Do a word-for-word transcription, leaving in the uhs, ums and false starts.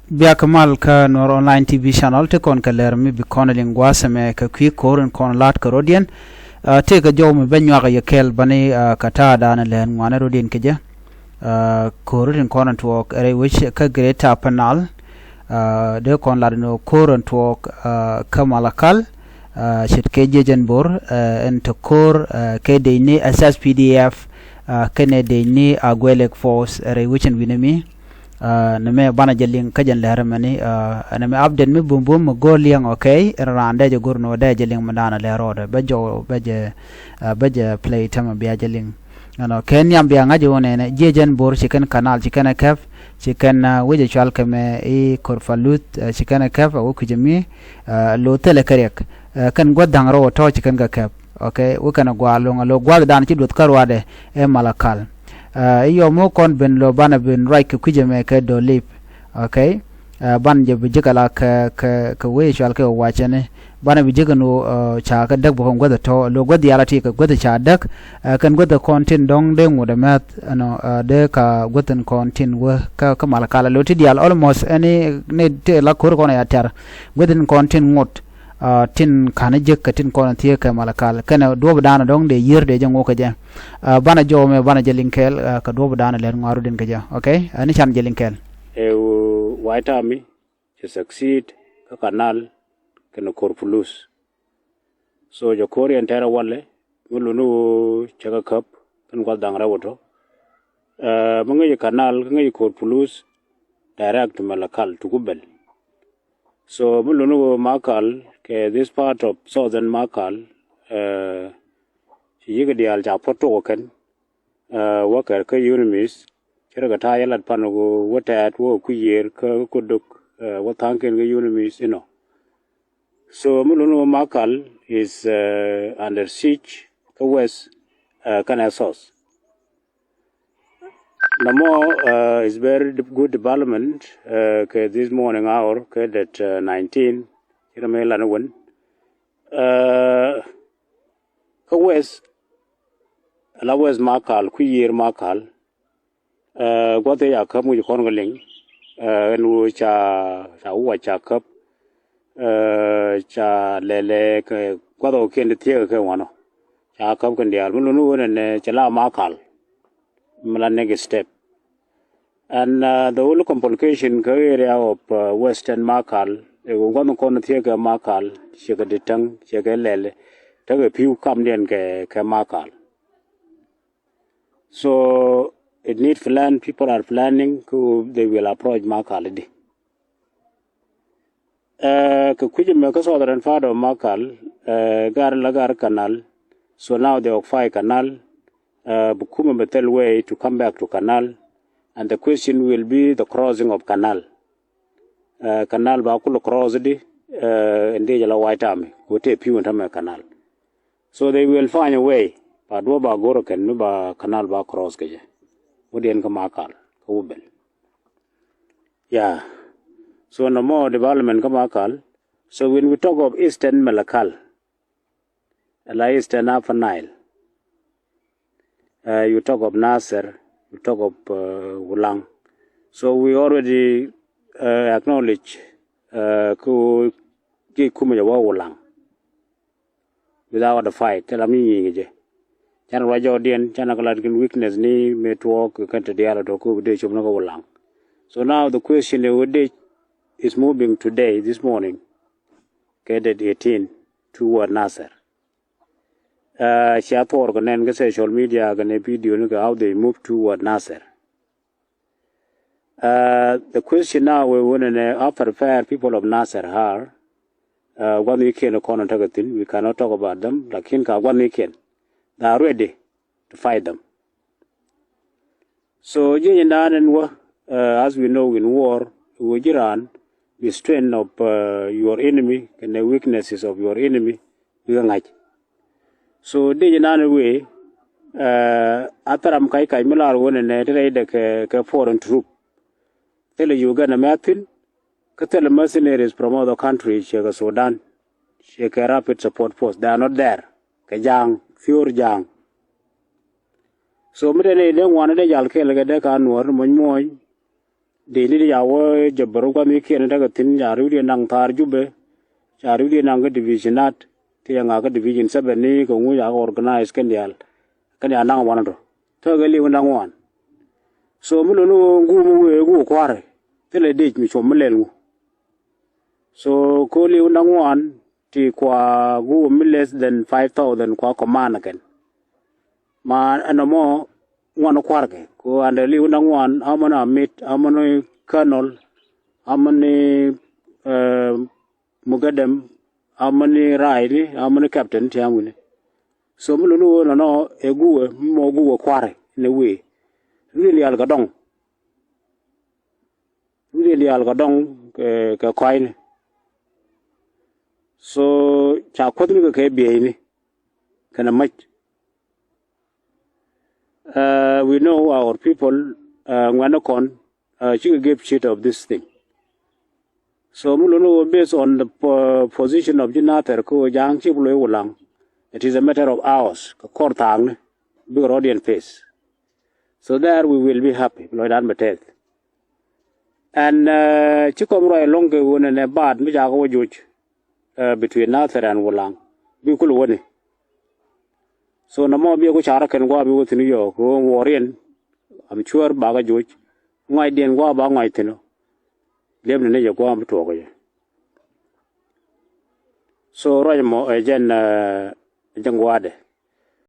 Biak mal kä Nuɔr Online T V channel ti kɔn kɛ lɛr mi bi kɔn liŋ gua̱a̱th ɛmɛ kɛ kui̱ ko̱r in kɔn la̱t kɛ rɔ̱diɛn. Tëëkɛ jɔw mi ben nyuak yɛ kɛɛl bani kɛ ta̱a̱dan lɛr ŋuani rɔ̱diɛn kɛ jɛ. Ko̱r in kɔn in tuɔɔk rɛy wec kä Greater Upper Nile. Dee kɔn lat in ko̱r in tuɔɔk kä Malakal. Ce̱tkɛ jiɛc ɛn bo̱r ɛn te ko̱r kɛ dec ni S S P D F kɛnɛ dec ni Agwelek Force rɛy wec in wi̱nɛ mi. Nɛmɛ banɛ jɛ liŋ kä jɛn lɛr mɛni. Nɛmɛ update mi bum bum mi go̱o̱r liɛŋ, okay. Ɛn raan dee jɛ go̱r ni wä dee jɛ liŋ mi daanɛ lɛr rɔɔdɛ bɛ jɔw bɛ jɛ bɛ jɛ play tämɛ bia jɛ liŋ. Ɛnɔ kɛ nhiam bia ŋa̱c wä nɛnɛ jiɛ jɛn bo̱r ci kɛn canal ci kɛn ɛ kɛp ci kɛn wecɛ cual kɛ mɛ i̱ Korfa Luth ci kɛn ɛ kɛp a wä kui̱cɛ mi. Lo thilɛ kɛ riɛk kɛn gua̱th da̱ŋ rɛw tɔ̱ ci kɛn kɛ kɛp. Okay, wä kɛn ɛ gua̱a̱ lo̱ŋ a lo gua̱th dan ci duɔth kä ruadɛ ɛ Malakal. I̱ yɔm wä kɔn ben lo banɛ ben ruac kɛ kui̱cɛ mɛ kɛ Dolip. Okay. Ban jɛ bi ji̱ kɛ la kɛ kɛ kɛ wee cual kɛ wacɛ ni banɛ bi ji̱ kɛ nu ca kɛ däk bä kɔn guäth tɔ lo guäth yala ti kɛ guäth ca däk. Kɛn guäth kɔn tin dɔŋ dee ŋut ɛmɛth ɛnɔ dee ka guäth in kɔn tin wä kä kä Malakal lo ti dial almost ɛni ni ti la ko̱r kɔn ya tɛr guäth in kɔn tin ŋut. Tin ka̱ni ji̱ kɛ tin kɔn thiee kɛ Malakal kɛnɛ duɔ̱p dan dɔŋ dee yier dee jɛ ŋuk kɛ jɛ. Banɛ jɔw mɛ banɛ jɛ liŋ kɛɛl kɛ duɔ̱p dan lɛr ŋuaru din kɛ jɛ. Okay, ɛni can jɛ liŋ kɛɛl. Ɛ White Army cɛ succeed kä canal kɛnɛ Korpulus. So jɛ ko̱r yɛn tɛrɛ walɛ mi luni ɣöö cɛ kɛ käp kɛn gua̱th da̱ŋ rɛw tɔ. Mi ŋäc canal kä ŋäc Korpulus direct to Malakal to Gubel. So mi luni ɣöö Malakal kɛ this part of southern Malakal ci yi̱k diaal ca puɔ̱t tok kɛn. Wä kɛr kä UNMISS cɛ rɛ kɛ ta̱a̱ yɛ lat pan wä tɛɛt wä kui̱ yiër kä Kodok wä tha̱a̱ŋkiɛn kä UNMISS inɔ. So mi luni ɣöö Malakal is under siege kä west kɛnɛ south. Nɔmɔ is very good development kɛ this morning hour kɛ det nineteen ci rɛ mɛ lan wän. Kä west la west Malakal kui̱ yiër Malakal. Gua̱th ya käp ŋuc kɔn kɛ liŋ ɛn ɣöö ca ca wuwac ca käp. Ca lɛlɛ kɛ gua̱th ɔ kiɛn ti thiek kɛ wanɔ ca käp kɛn diaal mi luni ɣöö nɛnɛ cɛ la Malakal. Mi la next step. And the whole complication kä area of western Malakal ɛ ɣöö gua̱th kɔn thiek kɛ Malakal ciɛ kɛ ditäŋ ciɛ kɛ lɛlɛ tekɛ pi̱w kamdiɛn kɛ kɛ Malakal. So it need plan, people are planning kä they will approach Malakal di. Kɛ kui̱c ɛmɛ kä southern part of Malakal gar la gar canal. So now they occupy canal. Bi kumɛ bɛ thil way to come back to canal. And the question will be the crossing of canal. Canal ba kul cross di in dee jɛ la White Army ku tëë pi̱w in tämɛ canal. So they will find a way ba duɔ ba go̱r kɛn mi ba canal ba cross kɛ jɛ. Wä diɛn kä Malakal kä wä bel. Yeah. So no more development kä Malakal. So when we talk of eastern Malakal, la eastern Upper Nile, you talk of Nasir, you talk of Wulang. So we already acknowledge kä ji̱ kumɛ jɛ wä Wulang. Without a fight thilɛ mi nyiŋ jɛ. Canɛ ruac jɔɔdiɛn canɛ kɛ lat kɛn weakness ni mëë tuɔɔk kɛn te diaal a tuɔɔk kä bi dee cop ni kä Wulang. So now the question is wä dee is moving today, this morning, kɛ det eighteen toward Nasir. Cia thuɔɔr kɛ nɛn kä social media kɛ nɛ video ni kɛ how they move toward Nasir. The question now we wä nɛ nɛ how prepared people of Nasir are. Gua̱n wi̱i̱ kiɛn kɔn tekɛ thi̱n, we cannot talk about them, lakin ka gua̱n wi̱i̱ kiɛn they are ready to fight them. So jiɛc in dan in wä, as we know in war, wä ji̱ raan bi strength of your enemy kɛnɛ weaknesses of your enemy bikɛ ŋa̱c. So dee ji̱ naan wee a thɛram kac kac mi lar wä nɛ nɛ ti rɛydɛ kɛ foreign troop. Thilɛ Uganda mɛ a thi̱n kä thilɛ mercenaries from other countries ciɛ kɛ Sudan, ciɛ kɛ Rapid Support Force, they are not there. Kɛ ja̱a̱ŋ, pure ja̱a̱ŋ. So mi dee nɛ dee ŋuan dee jal kɛɛl kɛ dee ka nuɔr muɔ̱ny muɔ̱ny. dee ni di ca wä jɛ bär gua̱th ni kiɛn tekɛ thi̱n, ca ri̱wdiɛn naŋ thaar Jubɛ, ca ri̱wdiɛn naŋ kä division nat, ti ca ŋa̱ kä division seven ni kɛ ŋu ca kɛ organize kɛn diaal, kɛn diaal naŋ wanɛ tɔ. Thäkɛ liw naŋ wan. So mi luni ɣöö guum mi wee guum kua̱ri, thilɛ dec mi cuɔm mi lɛl ŋu. So ko liw naŋ wan ti kua guum mi less than five thousand kua command kɛn. Ma ɛn nɔmɔ ŋuan kua̱rkɛ ko andɛ liw naŋ wan, amani amit, amani colonel, amani, eh, mugadam, amani raayni, amani captain ti amuni. So mi luni ɣöö nɔnɔ ɛ guwɛ mi mɔ guwɛ kua̱ri ni wee. Ni lial kɛ dɔŋ. Ni lial kɛ dɔŋ kɛ, kɛ kɔ̱a̱cni. So ca kuäthni kɛ kɛ bieyni kɛnɛ mäc. Uh, we know our people, uh, ŋuɛ̈ni kɔn, uh, cikɛ give shit of this thing. So mi luni ɣöö based on the po-, position of ji̱ Nathɛr kä ɣöö ja̱a̱ŋ cip lo̱c Wulaŋ, it is a matter of hours kɛ kɔr thaakni bikɛ rɔ̱diɛn face. So there we will be happy, lɔcdan bɛ tɛth. And, uh, ci kɔm ruac ɛlɔ̱ŋ kɛ ɣöö nɛnɛ baat mi ca kɛ wä joc, uh, between Nathɛr and Wulaŋ bi kul wäni. So nɔmɔ bi ku carä kɛn gua̱a̱ bi wä thi̱n yɔɔk kɛ ɣöö wuɔɔriɛn, I'm sure bakɛ joc. Ŋɔacdiɛn gua̱a̱ ba ŋɔac thi̱n ɔ. Liɛpni ni jɛ gua̱a̱ bi tuɔɔk jɛ. So ruac mɔ ɛ jɛn, uh, jɛn gua̱a̱dɛ.